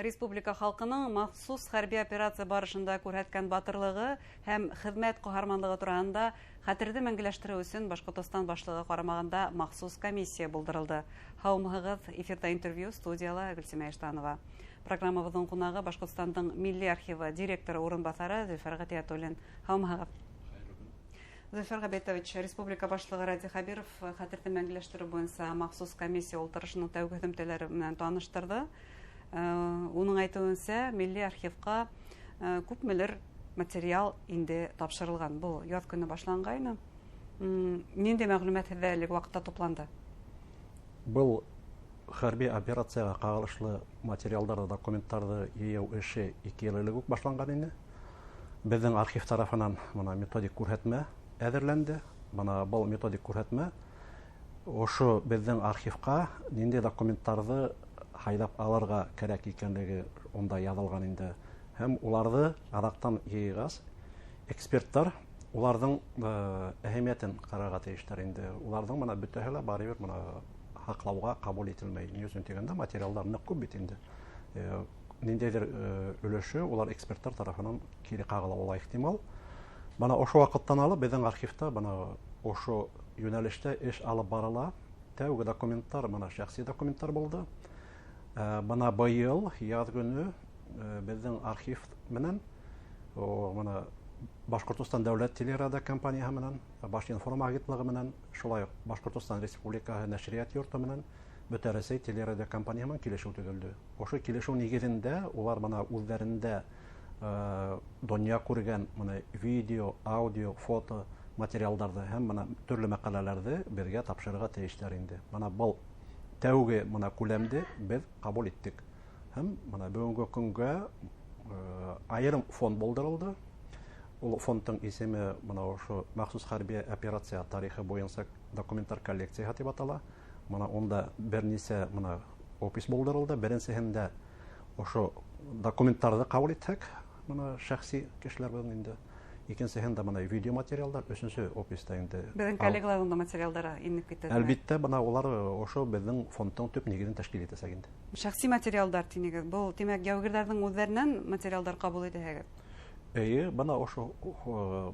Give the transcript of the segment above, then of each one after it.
Республика халҡының махсус хәрби операция барышында күрһәткән батырлығы һәм хеҙмәт ҡаһарманлығы тураһында хәтерҙе мәңгеләштереү өсөн Башҡортостан башлығы ҡарамағында махсус комиссия булдырылды. Һаумыһығыҙ, эфирҙа интервью, студияла Гөлсимә Иштанова. Программабыҙҙың ҡунағы Башҡортостандың Милли архивы директоры урынбаҫары Зөлфәр Ғәтиәтуллин. Һаумыһығыҙ. Зөлфәр Ғәбитович, Республика башлығы Радий Хәбиров хәтерҙе мәңгеләштереү буйынса махсус комиссия ултырышының тәүге һөҙөмтәләре менән таныштырҙы. Уның әйтеүенсә, Милли архивҡа күпмелер материал инде тапшырылған. Был яҙ көнө башланғайны. Ниндәй мәғлүмәт һеҙҙә әлеге ваҡытта тупланды? Был хәрби операцияға ҡағылышлы материалдарҙы, документтарҙы йыйыу эше 2 йыл элек үк башланған ине. Беҙҙең архив тарафынан бына методик күрһәтмә әҙерләнде. Бына был методик күрһәтмә ошо беҙҙең архивҡа ниндәй документтарҙы һайлап алырға кәрәк икәнлеге унда яҙылған инде. Һәм уларҙы аҙаҡтан йыйғас, эксперттар уларҙың әһәмиәтен ҡарарға тейештәр инде. Уларҙың бына бөтәһе лә барыбер бына һаҡлауға ҡабул ителмәй. Ни өсөн тигәндә, материалдар ныҡ күп бит инде. Ниндәйҙер өлөшө улар эксперттар тарафынан кире ҡағыла була ихтимал. Бына ошо ваҡыттан алып беҙҙең архивта бына ошо йүнәлештә эш алып барыла. Тәүге документтар бына шәхси документтар булды. Бына быйыл яҙ көнө беҙҙең архив менән, бына Башҡортостан дәүләт телерадио компанияһы менән, Башинформ агентлығы менән, шулай уҡ Башҡортостан Республикаһы нәшриәт йорто менән, Бөтә Рәсәй телерадио компанияһы менән килешеү төҙөлдө. Ошо килешеү нигеҙендә улар бына үҙҙәрендә донъя күргән бына видео, аудио, фото материалдарҙы һәм бына төрлө мәҡәләләрҙе беҙгә тапшырырға тейештәр инде. Бына был тәүге бына күләмде беҙ ҡабул иттек. Һәм бына бөгөнгө көнгә айырым фонд булдырылды. Ул фондтың исеме бына ошо махсус хәрби операция тарихы буйынса документтар коллекцияһы тип атала. Бына унда бер нисә бына опись булдырылды. Беренсеһендә ошо документтарҙы ҡабул итһәк, бына шәхси кешеләр бөгөн инде. Икенсеһендә бына видео материалдар, өсөнсө описта инде. Беҙҙең коллегаларҙың да материалдары инеп китә. Әлбиттә, бына улар ошо беҙҙең фондтың төп нигеҙен тәшкил итәсәк инде. Шәхси материалдар тинегеҙ. Был, тимәк, яугирҙәрҙең үҙҙәренән материалдар ҡабул итәһегеҙ? Эйе, бына ошо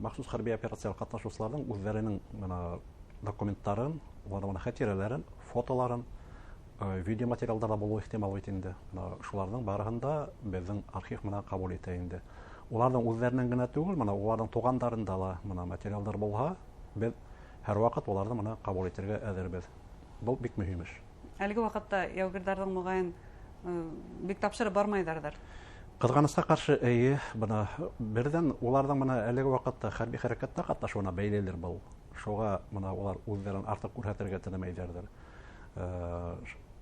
махсус хәрби операцияла ҡатнашыусыларҙың үҙҙәренең бына документтарын, уларҙың бына хәтирәләрен, фотоларын, видео материалдар да булыуы ихтимал бит инде. Бына шуларҙың барыһын да беҙҙең архив бына ҡабул итә инде. Уларҙың үҙҙәренән генә түгел, бына уларҙың туғандарында ла бына материалдар булһа, беҙ һәр ваҡыт уларҙы бына ҡабул итергә әҙербеҙ. Был бик мөһим эш. Әлеге ваҡытта яугирҙарҙың моғайын бик тапшырып бармайҙарҙыр. Ҡыҙғанысҡа ҡаршы, эйе, бына берҙән уларҙың бына әлеге ваҡытта хәрби хәрәкәттә ҡатнашыуына бәйлелер был. Шуға бына улар үҙҙәрен артыҡ күрһәтергә теләмәйҙәрҙер.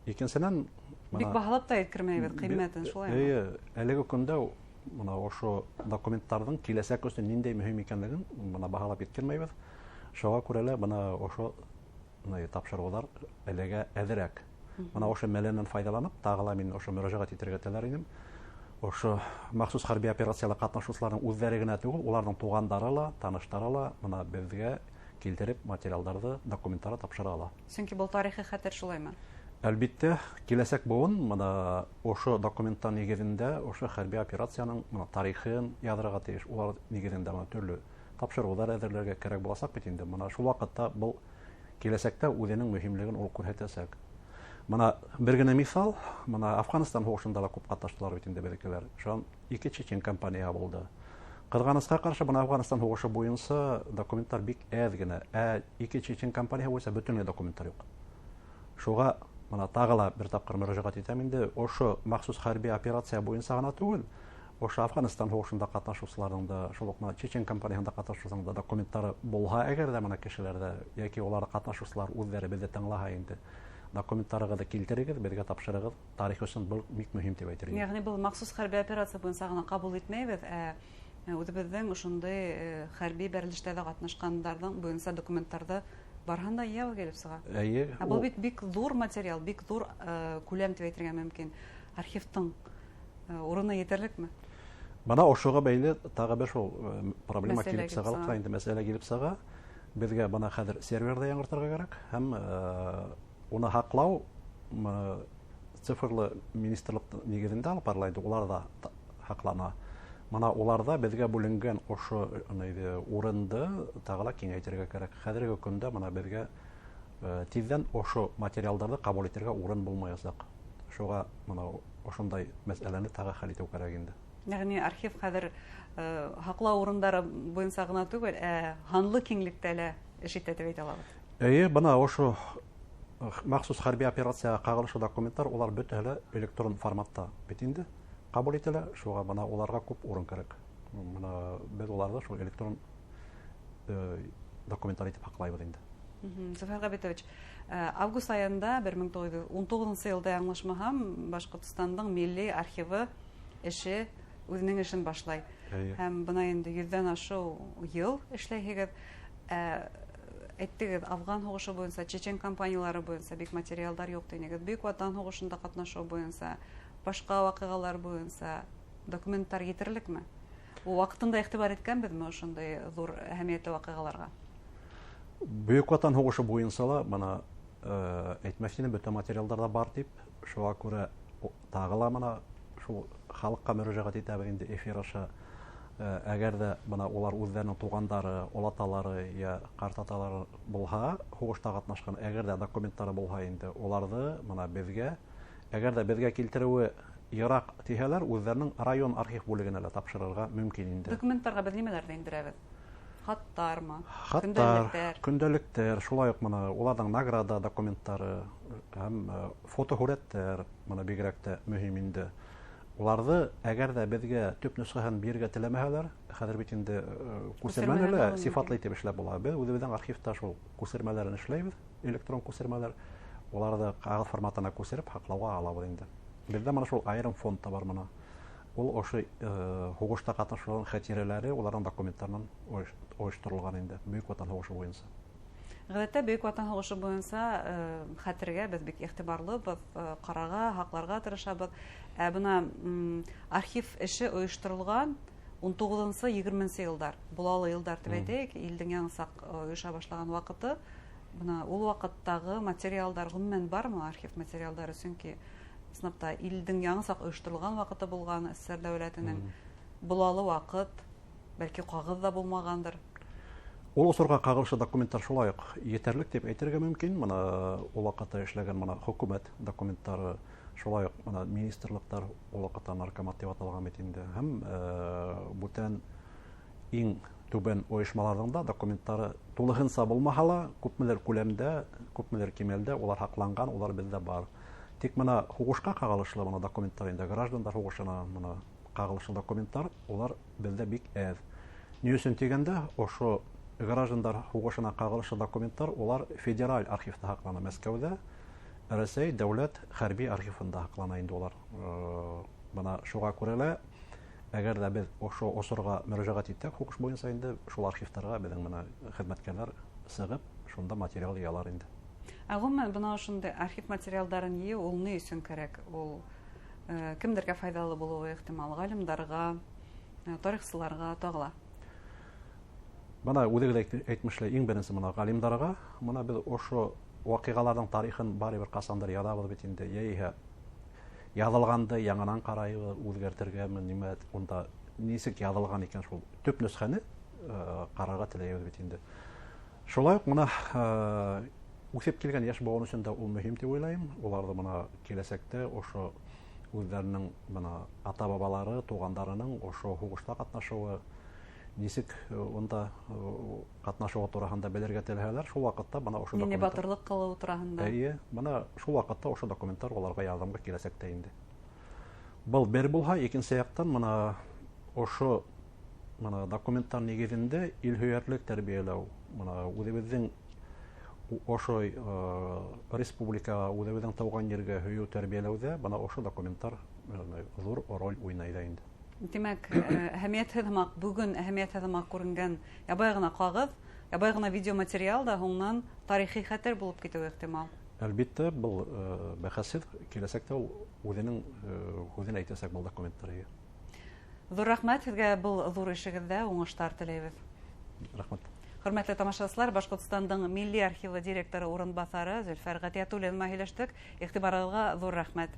Икенсенән, бына Бик баһалап та еткермәйбеҙ ҡиммәтен, шулаймы? Эйе, әлеге көндә бына ошо документтарҙың киләсәк өсөн ниндәй мөһим икәнлеген бына баһалап еткермәйбеҙ. Шуға күрә лә бына ошо тапшырыуҙар әлегә әҙерәк. Бына ошо мәләнән файҙаланып, тағы ла мин ошо мөрәжәғәт итергә теләр инем. Ошо махсус хәрби операцияла ҡатнашыусыларҙың үҙҙәре генә түгел, уларҙың туғандары ла, таныштары ла бына беҙгә килтереп материалдарҙы, документтарҙы тапшыра ала. Сөнки был тарихи хәтер, шулаймы? Әлбиттә, киләсәк быуын бына ошо документтар нигеҙендә ошо хәрби операцияның бына тарихын яҙырға тейеш. Улар нигеҙендә бына төрлө тапшырыуҙар әҙерләргә кәрәк буласаҡ бит инде. Бына шул ваҡытта был киләсәктә үҙенең мөһимлеген ул күрһәтәсәк. Бына бер генә миҫал, бына Афғанстан һуғышында ла күп ҡатнаштылар бит инде беҙҙекеләр. Шунан 2 чечен компанияһы булды. Ҡыҙғанысҡа ҡаршы, бына Афғанстан һуғышы буйынса документтар бик әҙ генә, ә 2 чечен компанияһы буйынса бөтөнләй документтар юҡ. Шуға бына тағы ла бер тапҡыр мөрәжәғәт итәм инде, ошо махсус хәрби операция буйынса ғына түгел, ошо Афғанстан һуғышында ҡатнашыусыларҙың да, шул уҡ бына чечен компанияһында ҡатнашыусыларҙың да документтары булһа, әгәр ҙә бына кешеләрҙә йәки улар ҡатнашыусылар үҙҙәре беҙҙе тыңлаһа инде, документтарығыҙҙы килтерегеҙ, беҙгә тапшырығыҙ, тарих өсөн был бик мөһим тип әйтер инем. Йәғни был махсус хәрби операция буйынса ғына ҡабул итмәйбеҙ, ә үҙебеҙҙең ошондай хәрби бәрелештәрҙә ҡатнашҡандарҙың буйынса документтарҙы барыһын да йыйыу килеп сыға. Эйе, Ә был ул бит бик ҙур материал, бик ҙур күләм тип әйтергә мөмкин. Архивтың урыны етерлекме? Бына ошоға бәйле тағы бер шул проблема Мәсьәлә килеп килеп сыға, сыға. инде мәсьәлә килеп сыға. Беҙгә бына хәҙер серверҙы яңыртырға кәрәк һәм уны һаҡлау цифрлы министрлыҡ нигеҙендә алып барыла инде, улар ҙа һаҡлана. Мына уларҙа беҙгә бүленгән ошо урынды тағы ла киңәйтергә кәрәк. Хәҙерге көндә мына беҙгә тиҙҙән ошо материалдарҙы ҡабул итергә урын булмаясаҡ. Шуға мына ошондай мәсьәләне тағы хәл итеү кәрәк инде. Йәғни архив хәҙер һаҡлау урындары буйынса ғына түгел, ә һанлы киңлектә лә эш итә тип әйтә алабыҙ. Эйе, бына ошо махсус хәрби операцияға ҡағылышлы документтар, улар бөтәһе лә электрон форматта бит инде ҡабул ителә, шуға бына уларға күп урын кәрәк. Бына беҙ уларҙы шул электрон документтар итеп һаҡлайбыҙ инде. Зөфәр Ғәбитович, август айында 1919 йылда яңылышмаһам, Башҡортостандың милли архивы эше үҙенең эшен башлай. Һәм бына инде 100-дән ашыу йыл эшләйһегеҙ. Әйттегеҙ, Афған һуғышы буйынса, чечен кампаниялары буйынса бик материалдар юҡ тинегеҙ. Бөйөк Ватан һуғышында ҡатнашыу буйынса, башҡа ваҡиғалар буйынса документтар етерлекме? Ул ваҡытында иғтибар иткәнбеҙме ошондай ҙур әһәмиәтле ваҡиғаларға? Бөйөк Ватан һуғышы буйынса ла бына әйтмәҫ инем, бөтә материалдар ҙа бар тип, шуға күрә тағы ла бына шул халыҡҡа мөрәжәғәт итәбеҙ инде эфир аша. Әгәр ҙә бына улар үҙҙәренең туғандары, олаталары йә ҡартаталары булһа, һуғышта ҡатнашҡан, әгәр ҙә документтары булһа инде, уларҙы бына беҙгә, әгәр ҙә беҙгә килтереүе йыраҡ тиһәләр, үҙҙәренең район архив бүлегенә лә тапшырырға мөмкин инде. Документтарға беҙ нимәләрҙе индерәбеҙ? Хаттармы? Хаттар, көндәлектәр? Көндәлектәр, шулай уҡ бына уларҙың награда документтары һәм фотоһүрәттәр бына бигерәк тә мөһим инде. Уларҙы әгәр ҙә беҙгә төп нөсхәһен бирергә теләмәһәләр, хәҙер бит инде күсермәне лә сифатлы итеп эшләп була. Беҙ үҙебеҙҙең архивта шул күсермәләрен эшләйбеҙ, электрон күсермәләр. Уларҙы ҡағыҙ форматына күсереп һаҡлауға алабыҙ инде. Беҙҙә мына шул айырым фонд та бар мына. Ул ошо һуғышта ҡатнашыуҙың хәтирәләре, уларҙың документтарынан ойошторолған инде Бөйөк Ватан һуғышы буйынса. Ғәҙәттә Бөйөк Ватан һуғышы буйынса хәтергә беҙ бик иғтибарлыбыҙ, ҡарарға, һаҡларға тырышабыҙ. Ә бына архив эше ойошторолған ун туғыҙынсы, егерменсе йылдар, булалы йылдар тип әйтәйек, илдең яңы саҡ ойоша башлаған ваҡыты. Бына ул ваҡыттағы материалдар ғөмүмән бармы, архив материалдары? Сөнки ысынлап та илдең яңы саҡ ойошторолған ваҡыты булған, СССР дәүләтенең булалы ваҡыт, бәлки ҡағыҙ ҙа булмағандыр. Ул осорға ҡағылышлы документтар шулай уҡ етерлек тип әйтергә мөмкин. Бына ул ваҡытта эшләгән бына хөкүмәт документтары, шулай уҡ бына министрлыҡтар, ул ваҡытта наркомат тип аталған бит инде. Һәм бүтән иң түбән ойошмаларҙың да документтары тулыһынса булмаһа ла, күпмелер күләмдә, күпмелер кимәлдә улар һаҡланған, улар беҙҙә бар. Тик бына һуғышҡа ҡағылышлы бына документтар инде, граждандар һуғышына бына ҡағылышлы документтар, улар беҙҙә бик әҙ. Ни өсөн тигәндә, ошо граждандар һуғышына ҡағылышлы документтар, улар федераль архивта һаҡлана, Мәскәүҙә, Рәсәй дәүләт хәрби архивында һаҡлана инде улар. Бына шуға күрә лә, әгәр ҙә беҙ ошо осорға мөрәжәғәт итһәк, һуғыш буйынса инде шул архивтарға беҙҙең бына хеҙмәткәрҙәр сығып, шунда материал йыялар инде. Ә ғөмүмән, бына ошондай архив материалдарын йыйыу ул ни өсөн кәрәк? Ул кемдәргә файҙалы булыуы ихтимал? Ғалимдарға, тарихсыларға тағы ла. Бына үҙегеҙ әйтмешләй, иң беренсе бына ғалимдарға, бына беҙ ошо ваҡиғаларҙың тарихын барыбер ҡасандыр яҙабыҙ бит инде, йәиһә яҙылғанды яңынан ҡарайбыҙ, үҙгәртергәме, нимә, унда нисек яҙылған икән шул төп нөсхәне ҡарарға теләйбеҙ бит инде. Шулай уҡ бына үҫеп килгән йәш быуын өсөн дә ул мөһим тип уйлайым. Уларҙы бына киләсәктә ошо үҙҙәренең бына ата-бабалары, туғандарының ошо һуғышта ҡатнашыуы, нисек унда ҡатнашыуы тураһында белергә теләһәләр, шул ваҡытта бына ошо Ниндәй документтар батырлыҡ ҡылыуы тураһында. Эйе, бына шул ваҡытта ошо документтар уларға ярҙамға киләсәктә инде. Был бер булһа, икенсе яҡтан бына ошо бына документтар нигеҙендә илһөйәрлек тәрбиәләү, бына үҙебеҙҙең ошо республикаға, үҙебеҙҙең тыуған ергә һөйөү тәрбиәләүҙә бына ошо документтар ҙур роль уйнай ҙа инде. Тимәк, әһәмиәтһеҙ һымаҡ, бөгөн әһәмиәтһеҙ һымаҡ күренгән ябай ғына ҡағыҙ, ябай ғына видеоматериал да һуңынан тарихи хәтер булып китеүе ихтимал. Әлбиттә, был бәхәсһеҙ, киләсәктә ул үҙенең һүҙен әйтәсәк был документтар. Ҙур рәхмәт һеҙгә был ҙур эшегеҙҙә, уңыштар теләйбеҙ. Рәхмәт. Хөрмәтле тамашасылар, Башҡортостандың Милли архивы директоры урынбаҫары Зөлфәр Ғәтиәтуллин менән һөйләштек. Иғтибарығыҙға ҙур рәхмәт.